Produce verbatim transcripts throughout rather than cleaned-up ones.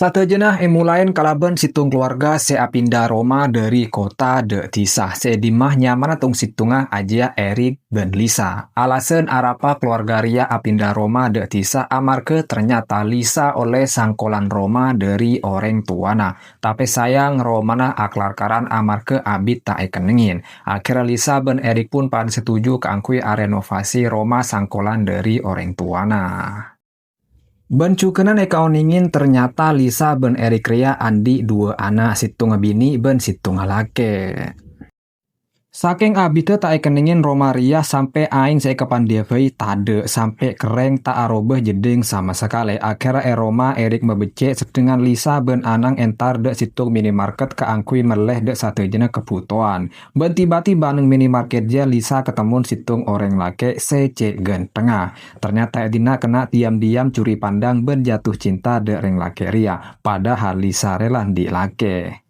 Sadhâjâna èmolaè kalabân sèttong kalowarga sè apinda roma dhâri kottha dâ' dhisa, sè è dimma nyamana tong sèttongnga ajiyâ Erik bân Lisa. Alasan arapa kalowarga rèya apinda roma dâ' dhisa amarghâ ternyata Lisa ollè sangkolan roma dhâri orèng towana. Tapè sayang, romana akalarkaran amarghâ abit ta' èkennengngè. Akhèrra Lisa bân Erik pon padâ setuju kaangghuy arenovasi roma sangkolan dhâri orèng towana. Bân jhughân èkaonèngè ternyata Lisa bân Erik rèya andi' duwâ' ana', sèttongnga binè' bân sèttongnga lakè'. Sakèng abiddhâ ta' èkennengngè roma rèya sampè' aèng sè èkapandhiyâ bhâi tadâ', sampè' kerrèng ta' aroba jhâddhing sama sakalè. Akhèrra è roma Erik mabeccè' sedhengan Lisa bân Anang entar dâ' sèttong minimarket kaangghuy mellè dâ' sadhâjâna kabhutowan. Bân tiba-tiba neng minimarket jâ Lisa katemmo sèttong orèng lakè' sè cè' ghânthengnga. Ternyata è dinna' kèng diam-diam curi pandang bân jatuh cinta dâ' rèng lakè' rèya, padahal Lisa rèla andi' lakè'.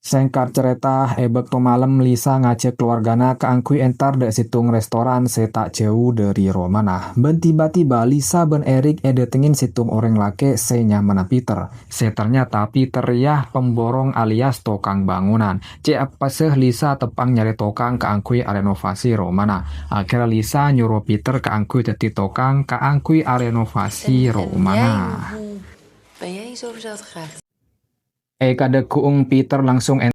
Sèngkat carèta, è bâkto malem Lisa ngajhâk kalowargana kaangghuy entar dâ' sèttong restoran sè ta' jhâu dhâri romana. Bân tiba-tiba Lisa bân Erik èdâtengngè sèttong orèng lakè' sè nyamana Peter. Sè ternyata Peter rèya pemborong alias tokang bangunan. Cè' eppa'na Lisa teppa'na nyarè tokang kaangghuy arenovasi romana. Akhèrra Lisa nyoro Peter kaangghuy dhâddhi tokang kaangghuy arenovasi romana. È kadhâggu'eng Peter langsung